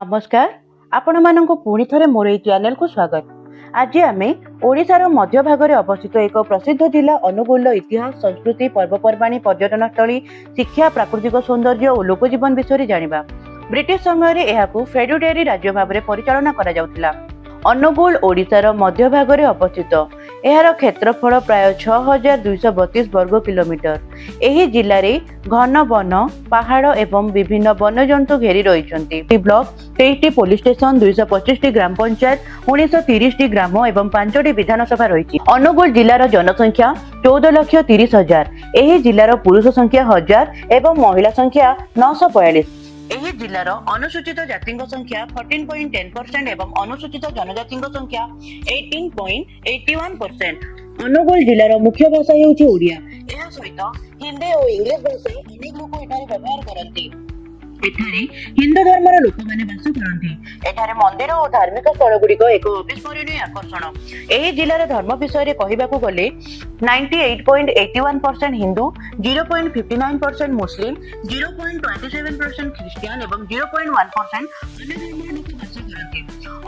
ନମସ୍କାର, ଆପଣମାନଙ୍କୁ ପୁଣି ଥରେ ମୋର ଏଇ ଚ୍ୟାନେଲକୁ ସ୍ୱାଗତ। ଆଜି ଆମେ ଓଡ଼ିଶାର ମଧ୍ୟଭାଗରେ ଅବସ୍ଥିତ ଏକ ପ୍ରସିଦ୍ଧ ଜିଲ୍ଲା ଅନୁଗୁଳର ଇତିହାସ, ସଂସ୍କୃତି, ପର୍ବପର୍ବାଣୀ, ପର୍ଯ୍ୟଟନସ୍ଥଳୀ, ଶିକ୍ଷା, ପ୍ରାକୃତିକ ସୌନ୍ଦର୍ଯ୍ୟ ଓ ଲୋକଜୀବନ ବିଷୟରେ ଜାଣିବା। ବ୍ରିଟିଶ ସମୟରେ ଏହାକୁ ଫେଡୁଡେରୀ ରାଜ୍ୟ ଭାବରେ ପରିଚାଳନା କରାଯାଉଥିଲା। ଅନୁଗୁଳ ଓଡ଼ିଶାର ମଧ୍ୟଭାଗରେ ଅବସ୍ଥିତ। ଏହାର କ୍ଷେତ୍ରଫଳ ପ୍ରାୟ 6232 ବର୍ଗ କିଲୋମିଟର। ଏହି ଜିଲ୍ଲାରେ ଘନ ବନ, ପାହାଡ଼ ଏବଂ ବିଭିନ୍ନ ବନ୍ୟଜନ୍ତୁ ଘେରି ରହିଛନ୍ତି। ବ୍ଲକ, 23ଟି ପୋଲିସ ଷ୍ଟେସନ, 225ଟି ଗ୍ରାମ ପଞ୍ଚାୟତ, 1930ଟି ଗ୍ରାମ ଏବଂ ପାଞ୍ଚଟି ବିଧାନସଭା ରହିଛି। ଅନୁଗୁଳ ଜିଲ୍ଲାର ଜନସଂଖ୍ୟା 14,30,000। ଏହି ଜିଲ୍ଲାର ପୁରୁଷ ସଂଖ୍ୟା 1000 ଏବଂ ମହିଳା ସଂଖ୍ୟା 942। ଏହି ଜିଲ୍ଲାର ଅନୁସୂଚିତ ଜାତିଙ୍କ ସଂଖ୍ୟା 14.10% ଏବଂ ଅନୁସୂଚିତ ଜନଜାତିଙ୍କ ସଂଖ୍ୟା 18.81%। ଅନୁଗୁଳ ଜିଲ୍ଲାର ମୁଖ୍ୟ ଭାଷା ହେଉଛି ଓଡ଼ିଆ। ଏହା ସହିତ ହିନ୍ଦୀ ଓ ଇଂଲିଶ ଭାଷା ଅନେକ ଲୋକ ଏଠାରେ ବ୍ୟବହାର କରନ୍ତି। ଏଠାରେ ହିନ୍ଦୁ ଧର୍ମର ଲୋକମାନେ ବାସ କରନ୍ତି। ଏଠାରେ ମନ୍ଦିର ଓ ଧାର୍ମିକ ସ୍ଥଳ ଗୁଡ଼ିକ ଏକ ଅବିସ୍ମରଣୀୟ ଆକର୍ଷଣ। ଏହି ଜିଲ୍ଲାର ଧର୍ମ ବିଷୟରେ କହିବାକୁ ଗଲେ 98.81% Hindu, 0.59% ମୁସଲିମ, 0.27% Christian ଏବଂ 0.1% ଅନ୍ୟ ଧର୍ମର ଲୋକ ବାସ କରନ୍ତି।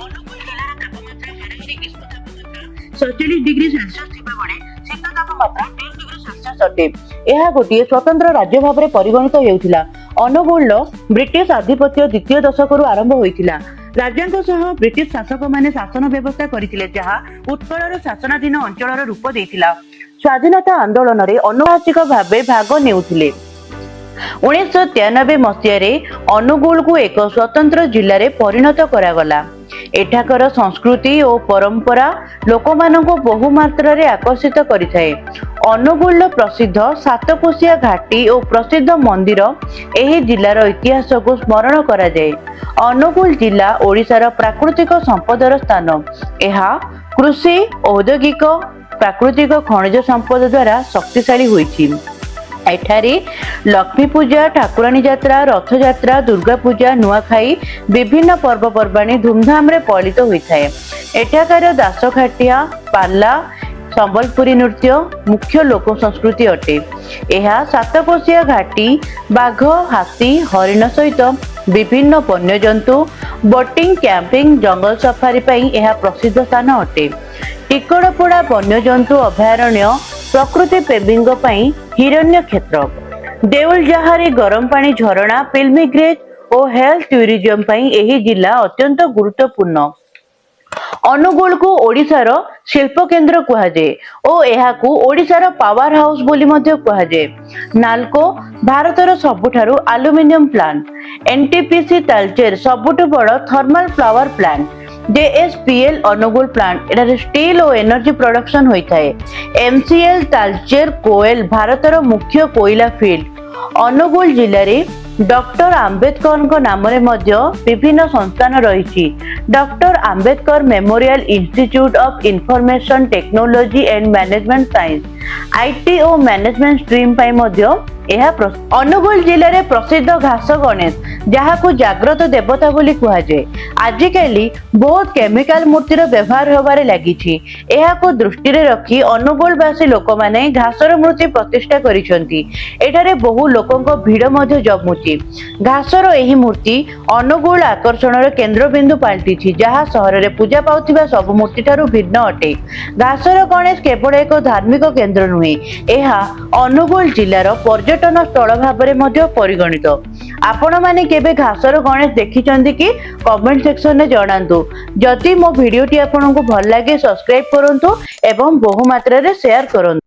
ଅନୁଗୁଳ ଜିଲ୍ଲାର ତାପମାତ୍ରା ହାରାହାରି ଗ୍ରୀଷ୍ମ ତାପମାତ୍ରା 47 ଡିଗ୍ରୀ ସେଲସିୟସ ଥିବାବେଳେ ଶୀତ ତାପମାତ୍ରା 10 ଡିଗ୍ରୀ ସେଲସିୟସ ଅଟେ। ଏହା ଗୋଟିଏ ସ୍ୱତନ୍ତ୍ର ରାଜ୍ୟ ଭାବରେ ପରିଗଣିତ ହେଉଥିଲା। ଅନୁଗୁଳର ବ୍ରିଟିଶ ଆଧିପତ୍ୟ ଦ୍ୱିତୀୟ ଦଶକରୁ ଆରମ୍ଭ ହୋଇଥିଲା। ରାଜାଙ୍କ ସହ ବ୍ରିଟିଶ ଶାସକମାନେ ଶାସନ ବ୍ୟବସ୍ଥା କରିଥିଲେ, ଯାହା ଉତ୍କଳର ଶାସନାଧୀନ ଅଞ୍ଚଳର ରୂପ ଦେଇଥିଲା। ସ୍ୱାଧୀନତା ଆନ୍ଦୋଳନରେ ଅନୁହାସିକ ଭାବେ ଭାଗ ନେଉଥିଲେ। 1993 ମସିହାରେ ଅନୁଗୁଳକୁ ଏକ ସ୍ୱତନ୍ତ୍ର ଜିଲ୍ଲାରେ ପରିଣତ କରାଗଲା। ଏଠାକାର ସଂସ୍କୃତି ଓ ପରମ୍ପରା ଲୋକମାନଙ୍କୁ ବହୁ ମାତ୍ରାରେ ଆକର୍ଷିତ କରିଥାଏ। ଅନୁଗୁଳର ପ୍ରସିଦ୍ଧ ସାତକୋଶିଆ ଘାଟି ଓ ପ୍ରସିଦ୍ଧ ମନ୍ଦିର ଏହି ଜିଲ୍ଲାର ଇତିହାସକୁ ସ୍ମରଣ କରାଯାଏ। ଅନୁଗୁଳ ଜିଲ୍ଲା ଓଡ଼ିଶାର ପ୍ରାକୃତିକ ସମ୍ପଦର ସ୍ଥାନ। ଏହା କୃଷି, ଔଦ୍ୟୋଗିକ, ପ୍ରାକୃତିକ ଖଣିଜ ସମ୍ପଦ ଦ୍ୱାରା ଶକ୍ତିଶାଳୀ ହୋଇଛି। ଏଠାରେ ଲକ୍ଷ୍ମୀ ପୂଜା, ଠାକୁରାଣୀ ଯାତ୍ରା, ରଥଯାତ୍ରା, ଦୁର୍ଗା ପୂଜା, ନୂଆଖାଇ, ବିଭିନ୍ନ ପର୍ବପର୍ବାଣୀ ଧୁମଧାମରେ ପାଳିତ ହୋଇଥାଏ। ଏଠାକାର ଦାସକାଠିଆ ପାଲା, ସମ୍ବଲପୁରୀ ନୃତ୍ୟ ମୁଖ୍ୟ ଲୋକ ସଂସ୍କୃତି ଅଟେ। ଏହା ସାତକୋଶିଆ ଘାଟି, ବାଘ, ହାତୀ, ହରିଣ ସହିତ ବିଭିନ୍ନ ବନ୍ୟଜନ୍ତୁ, ବୋଟିଂ, କ୍ୟାମ୍ପିଂ, ଜଙ୍ଗଲ ସଫାରି ପାଇଁ ଏହା ପ୍ରସିଦ୍ଧ ସ୍ଥାନ ଅଟେ। ଟିକରପଡ଼ା ବନ୍ୟଜନ୍ତୁ ଅଭୟାରଣ୍ୟ ପ୍ରକୃତି ପ୍ରେମୀଙ୍କ ପାଇଁ ହିରଣ୍ୟ କ୍ଷେତ୍ର। ଦେଉଲଜାହାରେ ଗରମ ପାଣି ଝରଣା, ପିଲଗ୍ରିମେଜ ଓ ହେଲ୍ଥ ଟୁରିଜମ ପାଇଁ ଏହି ଜିଲ୍ଲା ଅତ୍ୟନ୍ତ ଗୁରୁତ୍ୱପୂର୍ଣ୍ଣ। ଅନୁଗୁଳକୁ ଓଡ଼ିଶାର ଶିଳ୍ପ କେନ୍ଦ୍ର କୁହାଯାଏ ଓ ଏହାକୁ ଓଡ଼ିଶାର ପାୱାର ହାଉସ ବୋଲି ମଧ୍ୟ କୁହାଯାଏ। ନାଲକୋ ଭାରତର ସବୁଠାରୁ ଆଲୁମିନିୟମ ପ୍ଲାଣ୍ଟ, ଏନଟିପିସି ତାଲଚେର ସବୁଠୁ ବଡ଼ thermal power plant, JSPL Angul plant, ଏଠାରେ ଷ୍ଟିଲ୍ ଓ ଏନର୍ଜି ପ୍ରଡକ୍ସନ ହୋଇଥାଏ। ଏମସିଏଲ ତାଲଚେର କୋଏଲ ଭାରତର ମୁଖ୍ୟ କୋଇଲା ଫିଲ୍ଡ। ଅନୁଗୁଳ ଜିଲ୍ଲାରେ ଡକ୍ଟର ଆମ୍ବେଦକରଙ୍କ ନାମରେ ମଧ୍ୟ ବିଭିନ୍ନ ସଂସ୍ଥାନ ରହିଛି। Doctor Ambedkar memorial institute of information technology and management science, IT O management stream ପାଇଁ ମଧ୍ୟ ଏହା। ଅନୁଗୁଳ ଜିଲ୍ଲାରେ ପ୍ରସିଦ୍ଧ ଘାସ ଗଣେଶ, ଯାହାକୁ ଜାଗ୍ରତ ଦେବତା ବୋଲି କୁହାଯାଏ। ଆଜିକାଲି ବହୁତ କେମିକାଲ ମୂର୍ତ୍ତିର ବ୍ୟବହାର ହେବାରେ ଲାଗିଛି। ଏହାକୁ ଦୃଷ୍ଟିରେ ରଖି ଅନୁଗୁଳବାସୀ ଲୋକମାନେ ଘାସର ମୂର୍ତ୍ତି ପ୍ରତିଷ୍ଠା କରିଛନ୍ତି। ଏଠାରେ ବହୁ ଲୋକଙ୍କ ଭିଡ଼ ମଧ୍ୟ ଜମୁଛି। ଘାସର ଏହି ମୂର୍ତ୍ତି ଅନୁଗୁଳ ଆକର୍ଷଣର କେନ୍ଦ୍ରବିନ୍ଦୁ ପାଲଟିଛି, ଯାହା ସହରରେ ପୂଜା ପାଉଥିବା ସବୁ ମୂର୍ତ୍ତି ଠାରୁ ଭିନ୍ନ ଅଟେ। ଘାସର ଗଣେଶ କେବଳ ଏକ ଧାର୍ମିକ କେନ୍ଦ୍ର ନୁହେଁ, ଏହା ଅନୁଗୁଳ ଜିଲ୍ଲାର ପର୍ଯ୍ୟଟନ ସ୍ଥଳ ଭାବରେ ମଧ୍ୟ ପରିଗଣିତ। ଆପଣମାନେ କେବେ ଘାସର ଗଣେଶ ଦେଖିଛନ୍ତି କି? କମେଣ୍ଟ ସେକ୍ସନରେ ଜଣାନ୍ତୁ। ଯଦି ମୋ ଭିଡିଓଟି ଆପଣଙ୍କୁ ଭଲ ଲାଗେ, ସବସ୍କ୍ରାଇବ କରନ୍ତୁ ଏବଂ ବହୁ ମାତ୍ରାରେ ସେୟାର କରନ୍ତୁ।